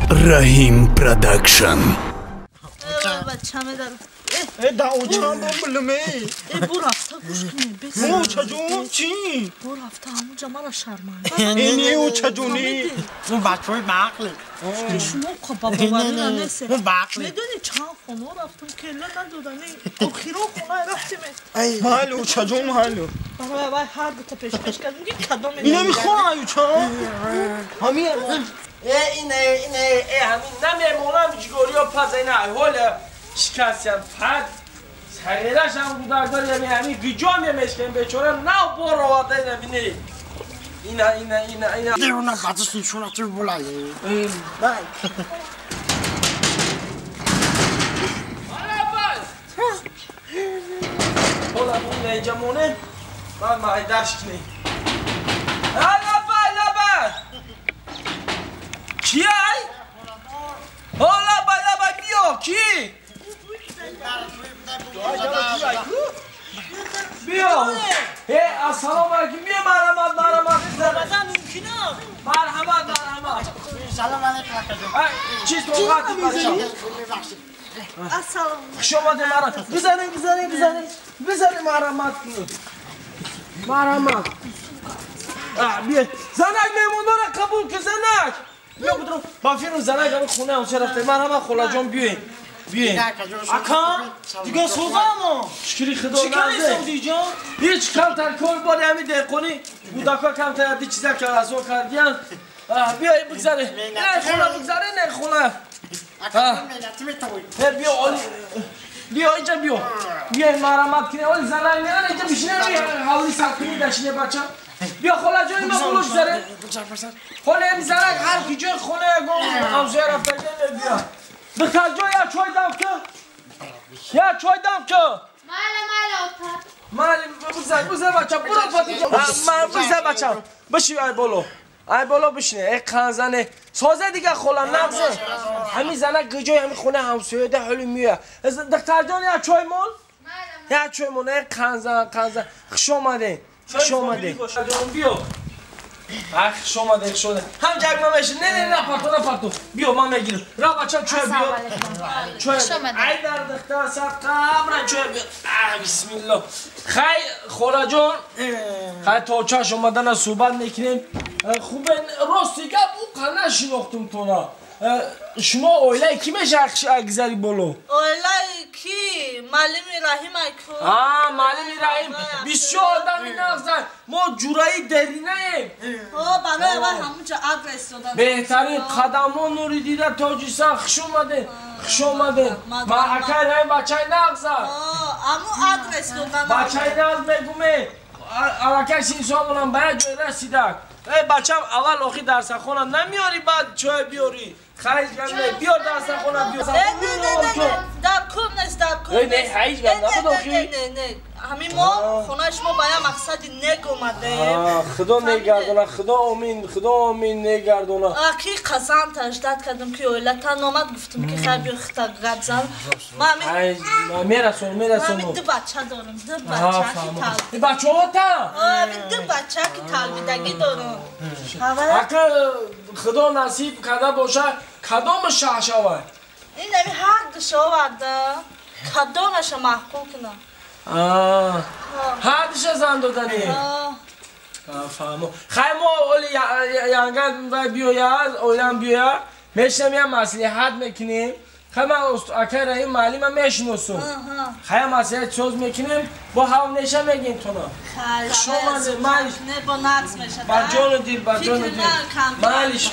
Раҳим Продакшн. Да учам бо Э, бу рафта гӯш кунед. Уча ҷон чӣ? Бу рафта ҳамунҷа мара шарманда. Не, уча ҷони. Он бачаҳои баақле. Шумо бабоварӣ несе. Он баақле. Медонӣ чанд хона рафтам, келла надодани. Охирон хона рафтем. Майли, уча ҷон, майли. Барои вай ҳар дута пешкаш кардем, ки кадом Ина мехоҳам, уча. Ҳамин э ина ина э ҳамин намемонам ҷигориё пас ина ҳола шикастям фад сарерашам гудардор ями ҳамин гиҷо мемешкем бечора нав бор оварда ина бини ина ина ина ина Девона бачаш нишона ту булай. ҳола ина инҷа моне ман майдаш кунӣ лаба лаба ки ай ҳо лаба лаба биё ки биё э ассалому алайкум биё марҳамат марҳамат марҳамат марҳамат. Салом алайкум ака ҷон. Чиз тоқат бача. Ассалом. Хуш омадед марҳамат. Бизанед бизанед бизанед бизанед марҳамат кунед. Марҳамат. Биё занак меҳмондора қабул кун занак. Биё будро ба фирм занак ҳамин хона ҳамча рафта. Марҳамат холаҷон биёед. Биёед. Ака, дига созамо. Шукри худо Чӣ кардӣ назде. Савдиҷон? Ҳеҷ камтар кор бори ҳамин деҳқонӣ кӯдакҳо камтар ди чиза карасо кардиян. Биё бигзаре. Не хона бигзаре, не хона. Ака мелати метавои. Э биё оли биё инҷа биё. Биё марҳамат кунед. Оли занак меян инҷа бишине ҳавли саркунӣ дашине бача. Биё холаҷони ма боло гузаре. Хола ҳами занак ҳар ки ҷои хона ягон ҳамсоя рафтагӣ биё. Духтарҷон як чой дам ку. Як чой дам ку. Майла, майла, ота. Майли бигзар, бигзар бача, буро Фатиҷон. Ман бигзар бача. Биши ай боло. Ай боло бишине. Э қанзане. Созе дига хола нағз. Ҳамин занак гиҷои ҳамин хона ҳамсояда ҳоли меоя. Духтарҷон як чой мон? Як чой мон. Э қанзан, қанзан. Хуш омадед. Хуш омадед. Биё. Ах, хуш омадед, хуш омадед. Ҳам ҷак ман мешин. Не, не, на парту, на парту. Биё, ман мегирам. Ра бачам чой биё. Чой. Ай дар духтар сар қабра чой биё. А, бисмиллоҳ. Хай, холаҷон, хай то чаш омадана суҳбат мекунем. Хубе, рости гап ӯ қа нашинохтум тона. Шумо оилаи ки мешавад гузари боло? Оилаи ки? Маълими Раҳим айку. А, маълими Раҳим. Бисёр одами нағзанд. Мо ҷураи деринаем. О, барои вай ҳамунҷа адрес додан. Беҳтарин қадамҳо нури дида тоҷисан. Хуш омадед. Хуш омадед. Ман акай Раҳим бачаи нағзанд. Аму адрес додан. Бачаи нағз мегуме. Аллакай синсомонам ба як ҷой расидак. Э бачам аввал охи дарсахона намеёри, баъд чой биёрӣ. Хайр гап не, биёр дарсахона биёр. Не, не, не, не, дар кор нест, дар кор Не, нест. ҳеҷ гап набуд охи. Не, не, не, ҳамин мо хонаи шумо ба як мақсади нек омадем. Худо негардона, худо омин, худо омин негардона. Ки қазан таждад кардам ки оилатан омад, гуфтам ки хайр биё хита гап зан. Ман Мерасонам, мерасонам. Ду бача дорам, ду бача ки тал. Бачаҳота? Ҳамин ду бача ки талбидагӣ дорам. Ака худо насиб карда боша, кадом шаҳ шавад? Ин ҳами ҳар душа оварда, кадомаша маъқул кунам? Ҳар душа зан доданӣ? Фаҳмо. Хай мо оли янга вай биёяд, оилам биёяд, мешинам як маслиҳат мекунем. Хай ман акай Раҳим маълима мешиносум. Хай маслиҳат соз мекунем, бо ҳав неша мегем тона. Хуш омадед, малиш. Не, бо нағз мешад. Ба ҷону дил, ба ҷону дил. Малиш.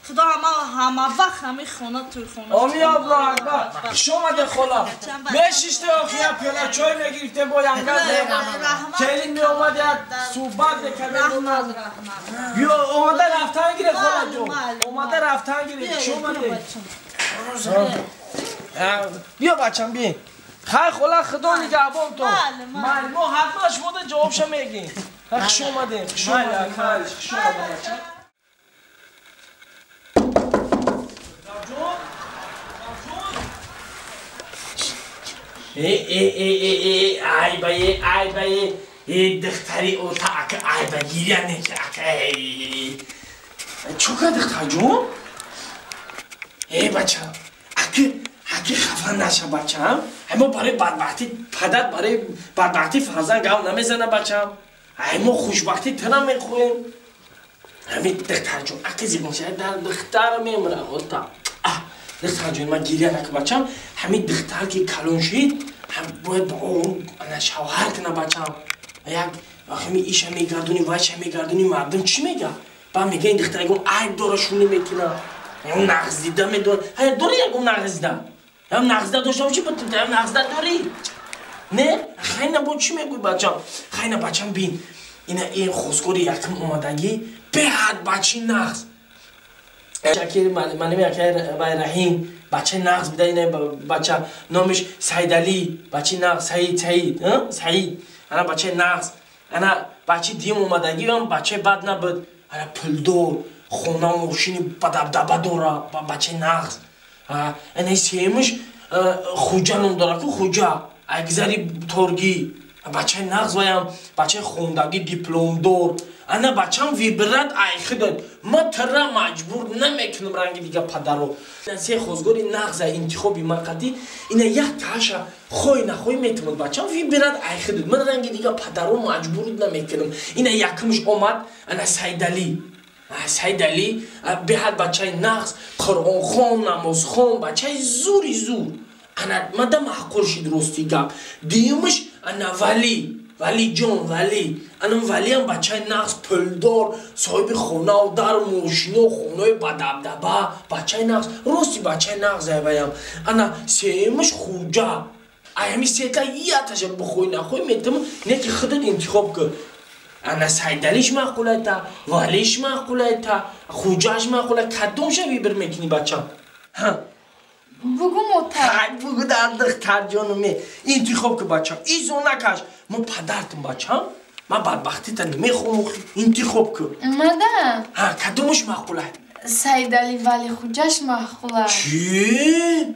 Худо ҳама ҳама вақт ҳамин хона туй хона. Омин Аллоҳ акбар. Хуш омадед хола. Мешиште охи як пиёла чой мегирифтем бо янга. Келин меомад як суҳбат мекардем. Биё омада рафтан гире холаҷон. Омада рафтан гире. Хуш омадед. Биё бачам биё. Хай хола худо нигаҳбон то. Майли мо ҳатман шумода ҷавобша мегем. Хуш омадед. Хуш омадед. Хуш омадед бачам. Э, э, э, э, э, ай ба, э, ай ба, э, э, духтари ота ака, ай ба, гиря неки, ака, э. Чӣ кард духтарҷон? бачам, аки хафа наша бачам. Мо барои бадбахтӣ падар барои бадбахтӣ фарзанд гап намезана бачам. Мо хушбахтӣ тара мехоҳем. Ҳамин духтарҷон, аки зибонша дар духтар мемра ота. Духтарҷон, ман гиря накун бачам. Ҳамин духтар ки калон шид, бояд ба он ана шавҳар кунад бачам. Як ҳамин иша мегардонӣ, вайша мегардонӣ, мардум чӣ мега? Ба мега ин духтар ягон айб дора шуни мекунад. Ягон нағздида медорад. Ҳая дорӣ ягон нағздида? Ягон нағздида дошта бошӣ, ягон нағздида дорӣ? Не? Хайна бо чӣ мегӯй бачам? Хайна бачам бин. Ина ин хостгори якум омадагӣ беҳад бачи нағз. Шакир маними акай Раҳим бачаи нағз бида, ина бача номиш Сайдалӣ, бачаи нағз, Саид, Саид, Саид. Ана бачаи нағз. Ана бачаи дуюм омадагӣ ҳам бачаи бад набуд. Ана пулдор, хона мошини бадабдаба дора, бачаи нағз. Ана сеюмиш Хуҷа ном дора ку Хуҷа, айгзари торгӣ. Бачаи нағз ваям, бачаи хондагӣ, дипломдор. Ана бачам вибрат айхидад. Ма тара маҷбур намекунам ранги дига падаро. Се хозгори нағза интихоби ман қадӣ, ина як таша хой нахой метавонад бачам вибрат айхидад. Ман ранги дига падаро маҷбур намекунам. Ина якумш омад, ана Сайдалӣ. Сайдалӣ беҳад бачаи нағз, Қуръонхон, намозхон, бачаи зури зур. Ана мада маъқул шид рости гап. Дуюмш ана Валӣ, Валиҷон, Валӣ. Ана Валиам бачаи нағз, пулдор, соҳиби хонаву дар, мошино, хонаи бадабдаба, бачаи нағз, рости бачаи нағз айваям. Ана сеюмш Хуҷа. Ай ҳами сета яташа бихоҳӣ нахоҳӣ метавон, не ки худат интихоб кун. Ана Сайдалиш маъқулайта, Валиш маъқулайта, Хуҷаш маъқулай, кадомша вибр мекунӣ бачам? Ҳа. Бугу мота. Хай бугу дар духтарҷонум, интихоб кун бачам. Изо накаш. Мо падартум бачам. Ман бадбахтита намехоҳам, интихоб кун. Мада? Ҳа, кадомаш маъқулай? Сайдали, Вали, Хуҷаш маъқулай. Чӣ?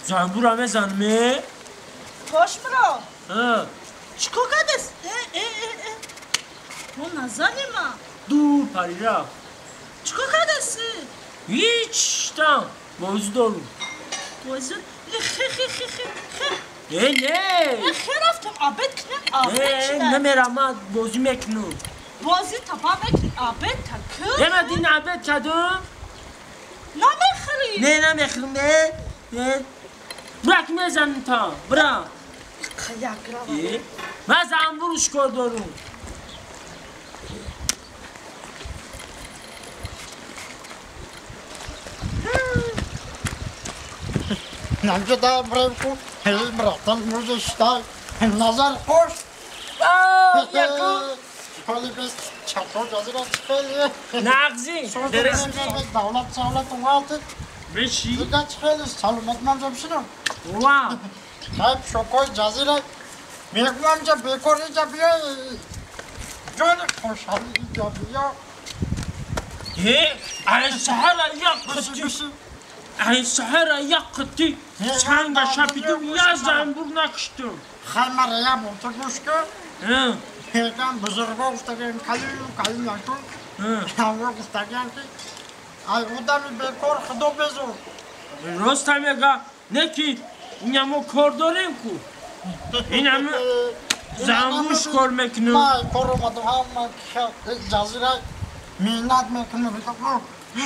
Занбура мезанам, е? Кош мро. Ҳа. Чико кардес? Мо назанима. Дур парира. Чико кардеси? Ҳеч там. Бозӣ дорум. Бозӣ? Хе хе хе хе хе. Не, не. Хе рафтам обед кунем, обед шуда. Не, намерам, ман бозӣ мекунам. Бозӣ тапа мекунӣ, обед та кун. Не, ман дин обед кардам. Намехӯрӣ? Не, намехӯрам, не. Не. Брак мезанам та, бра. Ман занбуру шикор дорум. Намҷода бремку, братан мужештай, назар хош. Ҳоли бис чато ҷазира хеле. Нағзи. Давлат савлат омад. Биши. Дига хеле саломат ман ҷабшинам. Ва. Хай шокои ҷазира мегӯям ҷа бекор иҷа биё. Ҷони хушҳолӣ иҷа биё. Е, ай саҳара яқти. Ай саҳара яқти. Чанга шапидум я занбур накуштум. Хай мара я бонта гӯш кун. Мегӯям бузурго гуфтагиам калим калим накун. Ҳамро гуфтагиам ки ай одами бекор худо безор. Роста мега, не ки инамо кор дорем ку. Инам занбур шикор мекунем. Ман кор омадам, ҳама ҷазира меҳнат мекунем.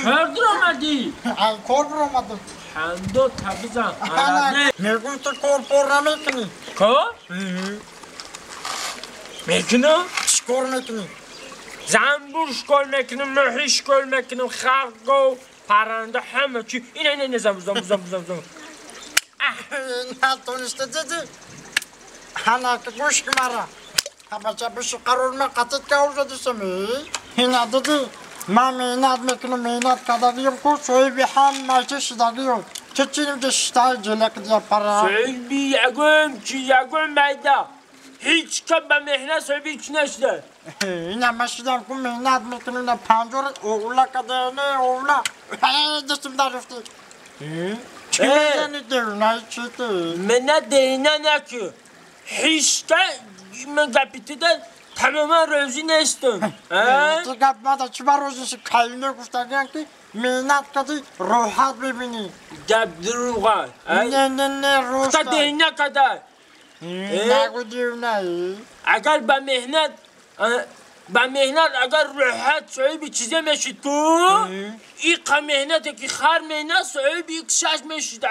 Кор дуромадӣ? Ай кор дуромадам. Ҳандо табизан. Мегӯм ту кор пор намекунӣ. Кор? Мекунам? Чӣ кор мекунӣ? Занбур шикор мекунам, мӯҳри шикор мекунам, хар, гов, парранда, ҳама чи. Ина ина ина занбур, занбур, занбур, занбур. Натониста дидӣ? Ҳана гӯш ки мара. Бача биши қарор ма қатит каужадисам. Ина дидӣ? Ман меҳнат мекунам, меҳнат кардагиам ку соҳиби ҳама чи шидагиам. Ту чӣ инҷа шиштаи ҷелак дия пара? Соҳиби ягон чи, ягон майда. Ҳеҷ кам ба меҳнат соҳиби ҳеҷ нашуда. Ина ман шидам ку меҳнат мекунам, ина панҷора овла када, не овла. Дастам дар рафти. Чӣ мезанӣ девна, чӣ ту? Мена дейна наку. Ҳеҷ ка Ман гапи туда тамоман розӣ нестам. Ту гап мада, чӣ ба розӣ ши? Калиме гуфтагиян ки меҳнат кардӣ, роҳат мебинӣ. Гап дурӯға. Не, не, не, рост. Та деҳна када. Нагу дивна. Агар ба меҳнат агар роҳат соҳиби чизе мешид ку, иқа меҳнате ки хар меҳнат соҳиби ик шаш мешид.